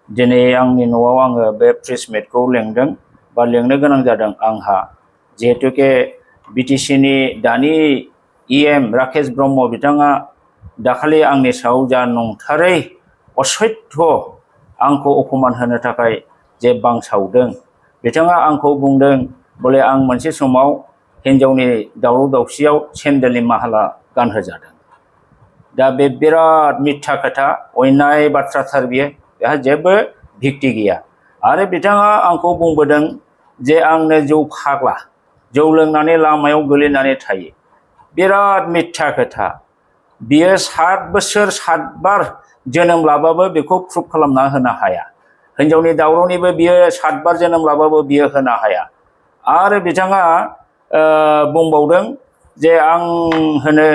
दिनै आंनि न'आव आङो बे प्रेसमेटखौ लेंदों बा लेंनो गोनां जादों आंहा जिहेतुके बिटिसिनि दानि इएम राकेश ब्रह्म बिथाङा दाखालि आंनि सायाव जा नंथारै असैध्य आंखौ अपमान होनो थाखाय जे बांसावदों बिथाङा आंखौ बुंदों बले आं मोनसे समाव हिन्जावनि दावराव दावसियाव सेन्देलनि माहाला गानहोजादों दा बे बिराद मिथ्या खोथा अयनाय बाथ्राथार बियो बेहा जेबो भित्ति गैया आरो बिथाङा आंखौ बुंबोदों जे आंनो जौ फाग्ला जौ लोंनानै लामायाव गोलैनानै थायो बिराद मिथ्या खोथा बियो 7 बोसोर 7 बार जोनोम लाबाबो बेखौ प्रुफ खालामना होनो हाया हिन्जावनि दावरावनिबो बियो 7 बार जोनोम लाबाबो बियो होनो हाया आरो बिथाङा बुंबावदों जे आं होनो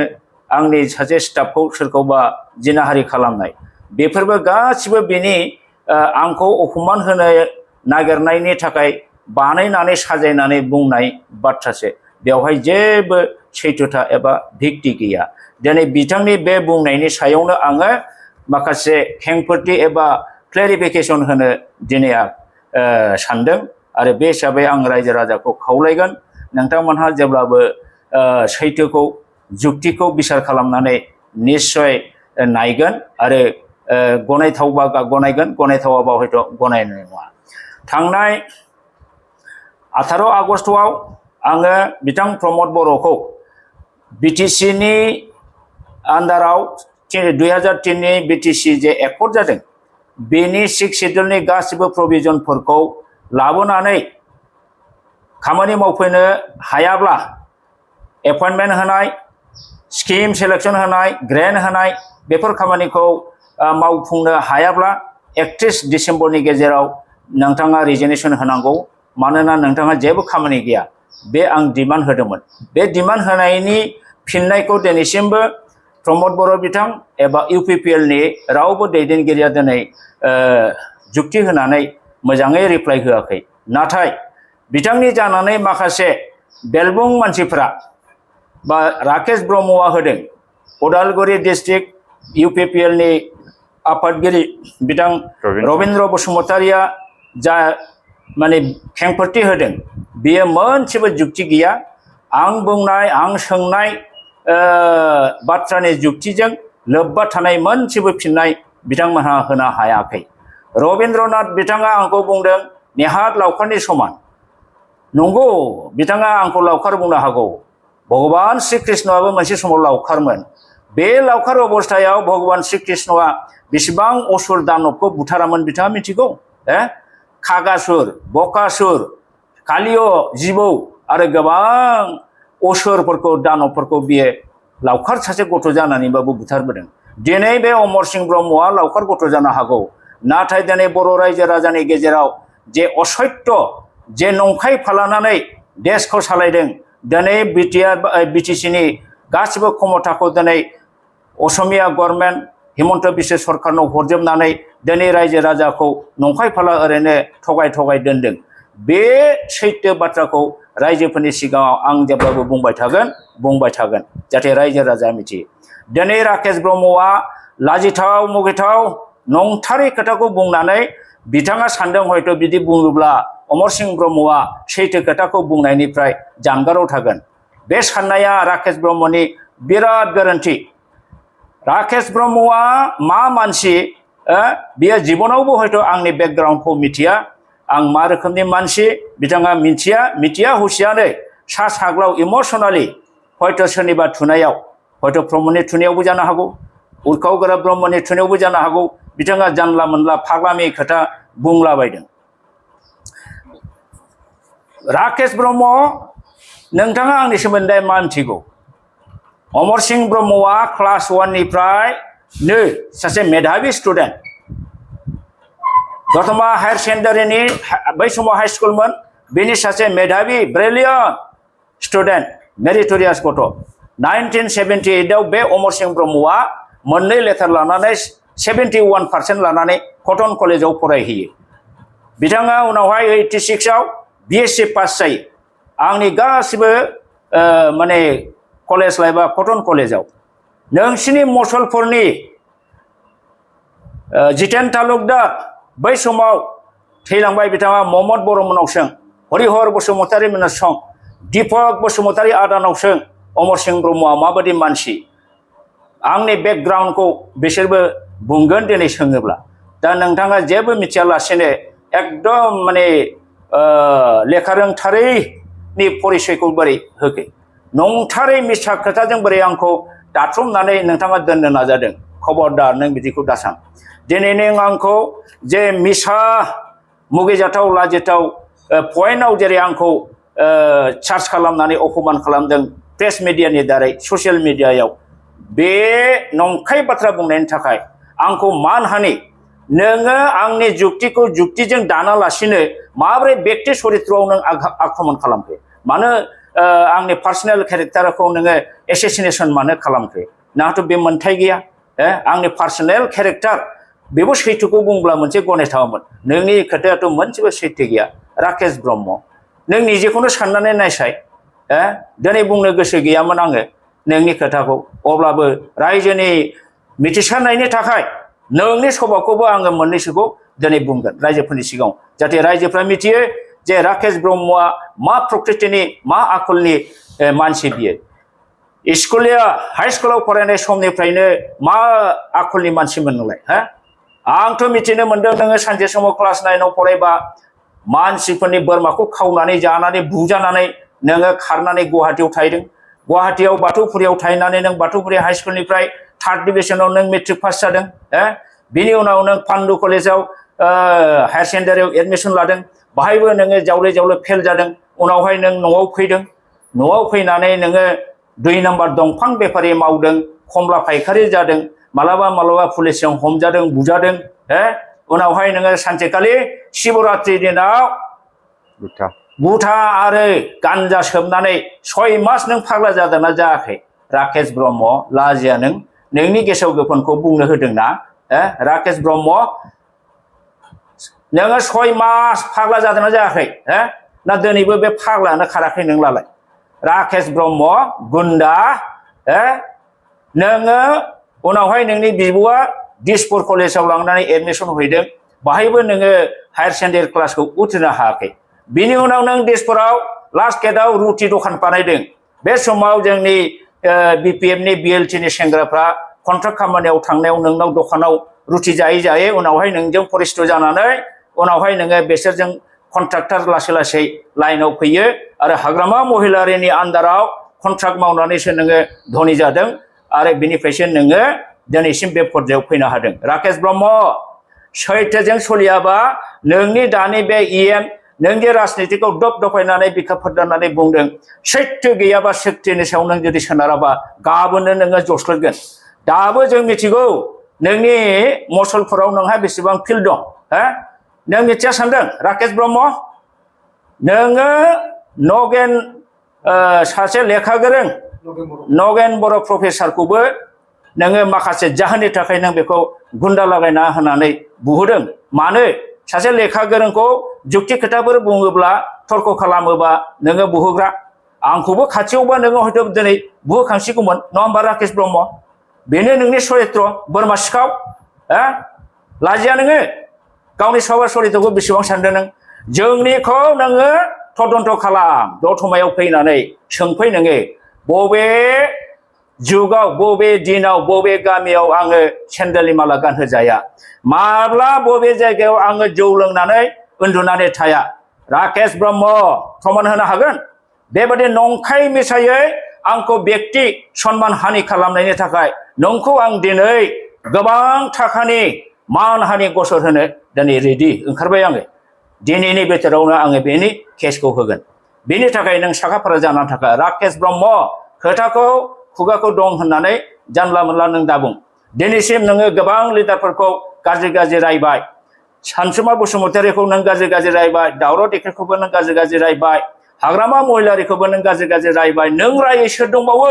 आंनि सासे स्टाफखौ सोरखौबा जिनाहारि खालामनाय बेफोरबो गासिबो बेनि आंखौ अपमान होनो नागिरनायनि थाखाय बानायनानै साजायनानै बुंनाय बाथ्रासो बेवहाय जेबो सैथोथा एबा भित्ति गैया दिनै बिथांनि बे बुंनायनि सायावनो आङो माखासे खेंफोरथि एबा क्लेरिफिकेसन होनो दिनै सानदों आरो बे हिसाबै आं रायजो राजाखौ खावलायगोन नोंथांमोनहा जेब्लाबो सैथोखौ जुक्तिखौ बिसार खालामनानै निश्चय नायगोन आरो गनायथावबा गनायगोन गनायथावाबा हयथ' गनायनाय नङा थांनाय 18 आगस्टआव आङो बिथां प्रमद बर'खौ बिटिसिनि आन्डाराव 2003 नि बिटिसि जे एकर्ड जादों बेनि 6 शेड्युलनि गासिबो प्रभिजनफोरखौ लाबोनानै खामानि मावफैनो हायाब्ला एपइन्टमेन्ट होनाय स्किम सेलेक्शन होनाय ग्रेन्ट होनाय बेफोर खामानिखौ मावफुंनो हायाब्ला 31 डिसेम्बरनि गेजेराव नोंथाङा रिजिगनेशन होनांगौ मानोना नोंथाङा जेबो खामानि गैया बे आं डिमान्ड होदोंमोन बे डिमान्ड होनायनि फिननायखौ दिनैसिमबो प्रमद बर' बिथां एबा इउपिपिएल नि रावबो दैदेनगिरिया दिनै जुक्ति होनानै मोजाङै रिप्लाइ होआखै नाथाय बिथांनि जानानै माखासे बेलबुं मानसिफोरा बा राकेश ब्रह्मआ होदों उदालगुरि डिस्ट्रिक्ट इउपिपिएल नि आफादगिरि बिथां रबीन्द्र बसुमतारिया जा माने खेंफोरथि होदों बियो मोनसेबो जुक्ति गैया आं बुंनाय आं सोंनाय बाथ्रानि जुक्तिजों लोब्बा थानाय मोनसेबो फिननाय बिथांमोनहा होनो हायाखै रबीन्द्रनाथ बिथाङा आंखौ बुंदों नेहात लावखारनि समान नंगौ बिथाङा आंखौ लावखार बुंनो हागौ भगवान श्री कृष्णआबो मोनसे समाव लावखारमोन बे लावखार अबस्थायाव भगवान श्री कृष्णआ बेसेबां असुर दानबखौ बुथारामोन बिथाङा मिथिगौ खागासुर बकासुर कालिय जिबौ आरो गोबां असुरफोरखौ दानबफोरखौ बियो लावखार सासे गथ' जानानैबाबो बुथारबोदों दिनै बे अमर सिंह ब्रह्मआ लावखार गथ' जानो हागौ नाथाय दिनै बर' रायजो राजानि गेजेराव जे असत्य जे नंखाय फालानानै देशखौ सालायदों दिनै बिटिसिनि गासिबो क्षमताखौ दिनै असमिया गभर्नमेन्ट हिमन्त बिश्व सरकारनो हरजोबनानै दिनै रायजो राजाखौ नंखाय फाला ओरैनो थगाय थगाय दोनदों बे सैथो बाथ्राखौ रायजोफोरनि सिगाङाव आं जेब्लाबो बुंबाय थागोन जाहाथे रायजो राजा मिथियो दिनै राकेश ब्रह्मआ लाजिथाव मुगैथाव नंथारै खोथाखौ बुंनानै बिथाङा सानदों हयथ' बिदि बुङोब्ला अमर सिंह ब्रह्मआ सैथो खोथाखौ बुंनायनिफ्राय जानगाराव थागोन बे साननाया राकेश ब्रह्मनि बिराद गोरोन्थि राकेश ब्रह्मआ मा मानसि बियो जिबनावबो हयथ' आंनि बेकग्राउन्डखौ मिथिया आं मा रोखोमनि मानसि बिथाङा मिथिया हुसियानो सा साग्लाव इमोसनेलि हयथ' सोरनिबा थुनायाव हयथ' प्रमदनि थुनायावबो जानो हागौ उरखाव गोरा ब्रह्मनि थुनायावबो जानो हागौ बिथाङा जानला मोनला फाग्लामि खोथा बुंलाबायदों राकेश ब्रह्म नोंथाङा आंनि सोमोन्दै मा मिथिगौ अमर सिंह ब्रह्मआ क्लास 1 निफ्राय सासे मेधाबि स्टुडेन्ट दतमा हायर सेकेन्डारिनि बै समाव हाई स्कुलमोन बेनि सासे मेधाबि ब्रिलियन्ट स्टुडेन्ट मेरिटरियास गथ' 1978 आव बे अमर सिंह ब्रह्मआ मोननै लेटार लानानै 71% लानानै कटन कलेजाव फरायहैयो बिथाङा उनावहाय 86 आव बिएससि पास जायो आंनि गासिबो माने कलेज लाइफआ कटन कलेजाव नोंसिनि मसलपुरनि जितेन तालुकदार बै समाव थैलांबाय बिथाङा महम्मद बर'मोननावसों हरिहर बसुमतारी मोननावसों दीपक बसुमतारी आदानावसों अमर सिंह ब्रह्मआ माबायदि मानसि आंनि बेकग्राउन्डखौ बिसोरबो बुंगोन दिनै सोङोब्ला दा नोंथाङा जेबो मिथियालासेनो एकदम माने लेखा रोंथारैनि परिचयखौ बोरै होखो नंथारै मिसा खोथाजों बोरै आंखौ दाथुमनानै नोंथाङा दोननो नाजादों खबरदार नों बिदिखौ दासान दिनै नों आंखौ जे मिसा मुगैजाथाव लाजिथाव पइन्टआव जेरै आंखौ चार्ज खालामनानै अपमान खालामदों प्रेस मिडियानि दारै ससियेल मिडियायाव बे नंखाय बाथ्रा बुंनायनि थाखाय आंखौ मानहानि नोङो आंनि जुक्तिखौ जुक्तिजों दानालासिनो माबोरै व्यक्ति चरित्रआव नों आक्रमण खालामखो मानो आंनि पार्सनेल केरेक्टारखौ नोङो एसेसिनेसन मानो खालामखो नाथ' बे मोन्थाय गैया आंनि पार्सनेल केरेक्टार बेबो सैथोखौ बुंब्ला मोनसे गनायथावामोन नोंनि खोथायाथ' मोनसेबो सैथो गैया राकेश ब्रह्म नों निजेखौनो साननानै नायसाय दिनै बुंनो गोसो गैयामोन आङो नोंनि खोथाखौ अब्लाबो रायजोनि मिथिसारनायनि थाखाय नोंनि सभाखौबो आङो मोननैसोखौ दिनै बुंगोन रायजोफोरनि सिगाङाव जाहाथे रायजोफ्रा मिथियो जे राकेश ब्रह्मआ मा प्रकृतिनि मा आखलनि मानसि बियो हाई स्कुलाव फरायनाय समनिफ्रायनो मा आखलनि मानसिमोन नोंलाय आंथ' मिथिनो मोन्दों नोङो सानसे समाव क्लास 9आव फरायबा मानसिफोरनि बोरमाखौ खावनानै जानानै बुजानानै नोङो खारनानै गुवाहाटीयाव थाहैदों गुवाहाटीयाव बाथौफुरियाव थाहैनानै नों बाथौफुरि हाई स्कुलनिफ्राय 3rd डिभिजनाव नों मेट्रिक पास जादों बिनि उनाव नों पान्डु कलेजाव हायार सेकेन्डारियाव एडमिसन लादों बाहायबो नोङो जावले जावले फेल जादों उनावहाय नों न'आव फैदों न'आव फैनानै नोङो 2 नम्बर दंफां बेफारि मावदों खमला फायखारि जादों मालाबा मालाबा पुलिसजों हमजादों बुजादों उनावहाय नोङो सानसेखालि शिवरात्रि दिनाव गुथा आरो गान्जा सोबनानै 6 मास नों फाग्ला जादोंना जायाखै राकेश ब्रह्म लाजिया नोंनि गेसाव गोफोनखौ बुंनो होदोंना राकेश ब्रह्म नोङो 6 मास फाग्ला जादोंना जायाखै ना दिनैबो बे फाग्लायानो खाराखै नोंलाय राकेश ब्रह्म गुन्दा नोङो उनावहाय नोंनि बिब'आ दिसपुर कलेजाव लांनानै एडमिसन हैदों बाहायबो नोङो हायार सेकेन्डारि क्लासखौ उथ्रिनो हायाखै बिनि उनाव नों दिसपुराव लास्ट गेटआव रुटि दखान बानायदों बे समाव जोंनि बिपिएफनि बिएलटिनि सेंग्राफ्रा कन्ट्राक्ट खामानियाव थांनायाव नोंनाव दखानाव रुटि जायै जायै उनावहाय नोंजों परिस्थ जानानै उनावहाय नोङो बेसोरजों कन्ट्राक्टर लासै लासै लाइनाव फैयो आरो हाग्रामा महिलारिनि आन्दाराव कन्ट्राक्ट मावनानैसो नोङो धनी जादों आरो बिनिफ्रायसो नोङो दिनैसिम बे पर्यायाव फैनो हादों राकेश ब्रह्म सैथोजों सोलियाबा नोंनि दानि बे इएम नों जे राजनितिखौ दफायनानै बिखा फोरदाननानै बुंदों सैथो गैयाबा सैथोनि सायाव नों जुदि सोनाराबा गाबोननो नोङो जस्लोगोन दाबो जों मिथिगौ नोंनि मसलफोराव नोंहा बेसेबां फिल्ड दं नों मिथिया सानदों राकेश ब्रह्म नोङो नगेन सासे लेखा गोरों नगेन बर' प्रफेसारखौबो नोङो माखासे जाहोननि थाखाय नों बेखौ गुन्दा लागायना होनानै बुहोदों मानो सासे लेखा गोरोंखौ जुक्ति खोथाफोर बुङोब्ला तर्क खालामोबा नोङो बुहोग्रा आंखौबो खाथियावबा नोङो हयथ' दिनै बुहोखांसिगौमोन नङा होमबा राकेश ब्रह्म बेनो नोंनि चरित्र बोरमा सिखाव लाजिया नोङो गावनि सभा चरित्रखौ बेसेबां सानदों नों जोंनिखौ नोङो तदन्त खालाम दतमायाव फैनानै सोंफै नोङो बबे जुगाव बबे दिनाव बबे गामियाव आङो सेन्देलनि माला गानहोजाया माब्ला बबे जायगायाव आङो जौ लोंनानै उन्दुनानै थाया राकेश ब्रह्म प्रमाण होनो हागोन बेबादि नंखाय मिसायै आंखौ व्यक्ति सन्मान हानि खालामनायनि थाखाय नोंखौ आं दिनै गोबां थाखानि मान हानि गसर होनो दिनै रेडि ओंखारबाय आङो दिनैनि बोथोरावनो आङो बेनि केसखौ होगोन बेनि थाखाय नों साखाफारा जानानै थाखा राकेश ब्रह्म खोथाखौ खुगाखौ दं होननानै जानला मोनला नों दाबुं दिनैसिम नोङो गोबां लिडारफोरखौ गाज्रि गाज्रि रायबाय सानसुमा बसुमतारीखौ नों गाज्रि गाज्रि रायबाय दावराव देख्रेखौबो नों गाज्रि गाज्रि रायबाय हाग्रामा महिलारिखौबो नों गाज्रि गाज्रि रायबाय नों रायै सोर दंबावो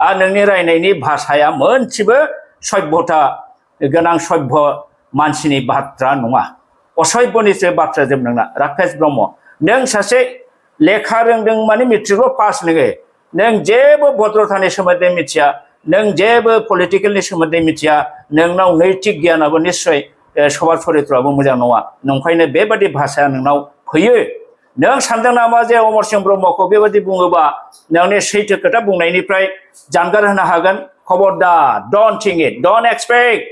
आरो नोंनि रायनायनि भाषाया मोनसेबो सभ्यता गोनां सभ्य मानसिनि बाथ्रा नङा असभ्यनिसो बाथ्रा जोब नोंना राकेश ब्रह्म नों सासे लेखा रोंदों माने मेट्रिकल' पास नोङो नों जेबो भद्रतानि सोमोन्दै मिथिया नों जेबो पलिटिकेलनि सोमोन्दै मिथिया नोंनाव नैतिक गियानाबो निस्सय सभार चरित्रआबो मोजां नङा नंखायनो बेबादि भाषाया नोंनाव फैयो नों सानदों नामा जे अमरसिंह ब्रह्मखौ बेबादि बुङोबा नोंनि सैथो खोथा बुंनायनिफ्राय जानगार होनो हागोन खबरदार don't think it don't expect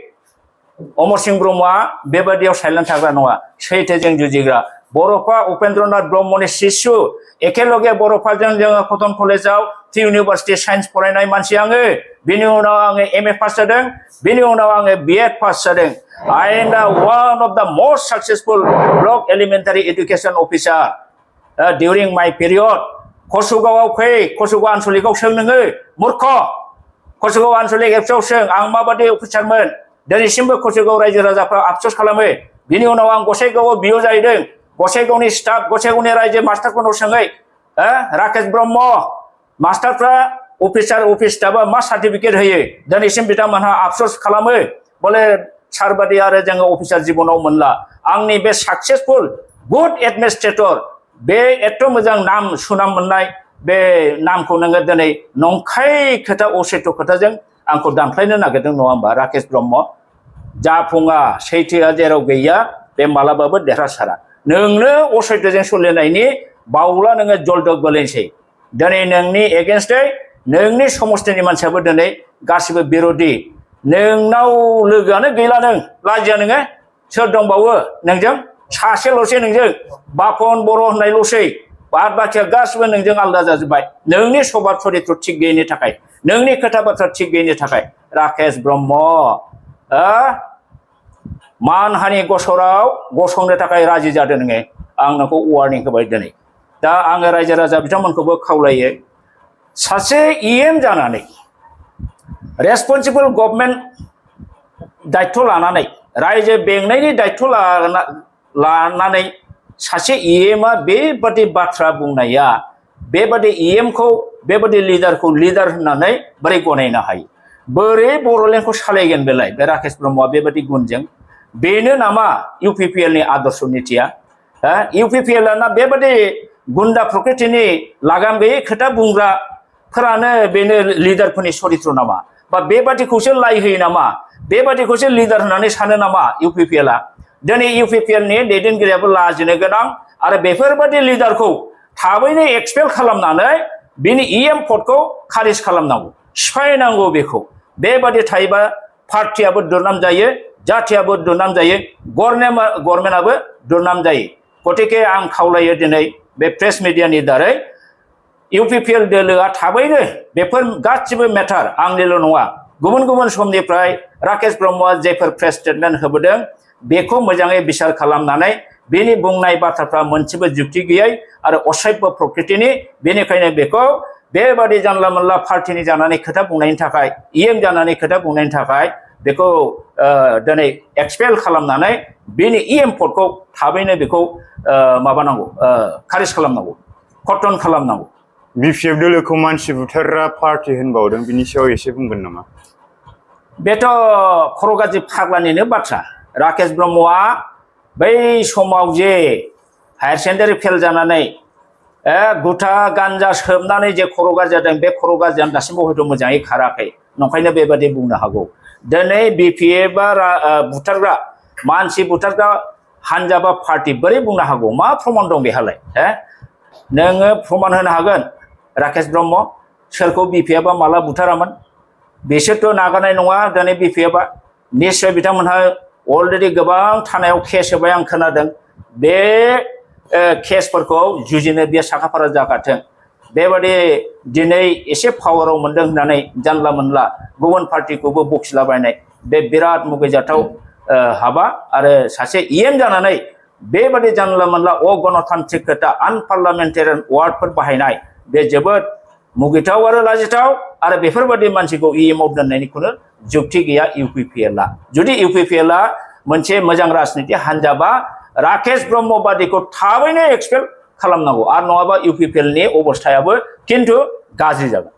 Amarsingh ब्रह्मआ बेबादियाव साइलेन्ट थाग्रा नङा सैथोजों जुजिग्रा बर'फा उपेन्द्रनाथ ब्रह्मनि शिशु एखेलगे बर'फाजों जोङो कटन कलेजाव टि इउनिभार्सिटि साइन्स फरायनाय मानसि आङो बिनि उनाव आङो एमए पास जादों बिनि उनाव आङो बिएड पास जादों I am the one of the most successful block elementary education officer during my period कसुगावआव फै कसुगाव आनसलिकआव सों नोङो मूर्ख कसुगाव आनसलिक एपसआव सों आं माबादि अफिसारमोन दिनैसिमबो कसुगाव रायजो राजाफ्रा आफसोस खालामो बिनि उनाव आं गसाइगावआव बिअ जाहैदों गसाइगावनि स्टाफ गसाइगावनि रायजो मास्टारफोरनाव सोङै राकेश ब्रह्म मास्टारफ्रा अफिसार अफिस स्टाफआ मा सार्टिफिकेट होयो दिनैसिम बिथांमोनहा आफसोस खालामो बोले सारबादि आरो जोङो अफिसार जिबनाव मोनला आंनि बे साक्सेसफुल गुड एडमिनिस्ट्रेटर बे एथ' मोजां नाम सुनाम मोननाय बे नामखौ नोङो दिनै नंखाय खोथा असैथ' खोथाजों आंखौ दानख्लायनो नागिरदों नङा होमबा राकेश ब्रह्म जाफुङा सैथोआ जेराव गैया बे मालाबाबो देरहासारा नोंनो असैथोजों सोलिनायनि बावला नोङो जलदग गोलैनोसै दिनै नोंनि एगेन्स्टै नोंनि समस्थिनि मानसियाबो दिनै गासिबो बिर'धि नोंनाव लोगोआनो गैला नों लाजिया नोङो सोर दंबावो नोंजों सासेल'सै नोंजों बापन बर' होननायल'सै बाद बाखिया गासिबो नोंजों आलादा जाजोब्बाय नोंनि सभाब चरित्र थिग गैयिनि थाखाय नोंनि खोथा बाथ्रा थिग गैयिनि थाखाय राकेश ब्रह्म मानहानि गसराव गसंनो थाखाय राजि जादों नोङो आं नोंखौ वार्निं होबाय दिनै दा आङो रायजो राजा बिथांमोनखौबो खावलायो सासे इएम जानानै रेसपन्सिबल गभर्नमेन्ट दायित्व लानानै रायजो बेंनायनि दायित्व लानानै सासे इएमआ बेबादि बाथ्रा बुंनाया बेबादि इएमखौ बेबादि लिडारखौ लिडार होननानै बोरै गनायनो हायो बोरै बर'लेण्डखौ सालायगोन बेलाय बे राकेश ब्रह्मआ बेबादि गुनजों बेनो नामा इउपिपिएलनि आदर्श नीतिया इउपिपिएलआ बेबादि गुन्दा प्रकृतिनि लागाम गैयै खोथा बुंग्राफोरानो बेनो लिडारफोरनि चरित्र नामा बा बेबादिखौसो लाय होयो नामा बेबादिखौसो लिडार होननानै सानो नामा इउपिपिएलआ दिनै इउपिपिएलनि दैदेनगिरियाबो लाजिनो गोनां आरो बेफोरबादि लिडारखौ थाबैनो एक्सपेल खालामनानै बिनि इएम पदखौ खारिज खालामनांगौ सिफायनांगौ बेखौ बेबादि थायोबा पार्टियाबो दुरनाम जायो जाथियाबो दुरनाम जायो गभर्नमेन्टआबो दुरनाम जायो गतिके आं खावलायो दिनै बे प्रेस मिडियानि दारै इउपिपिएल दोलोआ थाबैनो बेफोर गासिबो मेटार आंनिल' नङा गुबुन गुबुन समनिफ्राय राकेश ब्रह्मआ जेफोर प्रेस स्टेटमेन्ट होबोदों बेखौ मोजाङै बिसार खालामनानै बेनि बुंनाय बाथ्राफ्रा मोनसेबो जुक्ति गैयै आरो असभ्य प्रकृतिनि बेनिखायनो बेखौ बेबादि जानला मोनला पार्टिनि जानानै खोथा बुंनायनि थाखाय इएम जानानै खोथा बुंनायनि थाखाय बेखौ दिनै एक्सपेल खालामनानै बेनि इएम पदखौ थाबैनो बेखौ माबानांगौ खारिज खालामनांगौ खतन खालामनांगौ बिपिएफ दोलोखौ मानसि बुथारग्रा पार्टि होनबावदों बिनि सायाव एसे बुंगोन नामा बेथ' खर' गाज्रि फाग्लानिनो बाथ्रा राकेश ब्रह्मआ बै समाव जे हायार सेकेन्डारि फेल जानानै गुथा गान्जा सोबनानै जे खर' गाज्रि जादों बे खर' गाज्रियानो दासिमबो हयथ' मोजाङै खाराखै नंखायनो बेबादि बुंनो हागौ दिनै बिपिएफआ बुथारग्रा मानसि बुथारग्रा हानजा बा पार्टि बोरै बुंनो हागौ मा प्रमान दं बेहालाय नोङो प्रमान होनो हागोन राकेश ब्रह्म सोरखौ बिपिएफआ माला बुथारामोन बिसोरथ' नागारनाय नङा दिनै बिपिएफआ निश्चय बिथांमोनहा अलरेडि गोबां थानायाव केस होबाय आं खोनादों बे केसफोरखौ जुजिनो बे साखाफारा जागाथों बेबादि दिनै एसे पावाराव मोनदों होननानै जानला मोनला गुबुन पार्टिखौबो बखिलाबायनाय बे बिराद मुगैजाथाव हाबा आरो सासे इएम जानानै बेबादि जानला मोनला अगणतान्त्रिक खोथा आनपार्लामेन्टारियान वार्डफोर बाहायनाय बे जोबोद मुगैथाव आरो लाजिथाव आरो बेफोरबादि मानसिखौ इएमआव दोननायनि खुनु जुक्ति गैया इउपिपिएलआ जुदि इउपिपिएलआ मोनसे मोजां राजनिति हान्जाबा राकेश ब्रह्म बादिखौ थाबैनो एक्सपेल खालामनांगौ आरो नङाबा इउपिपिएलनि अबस्थायाबो खिन्थु गाज्रि जागोन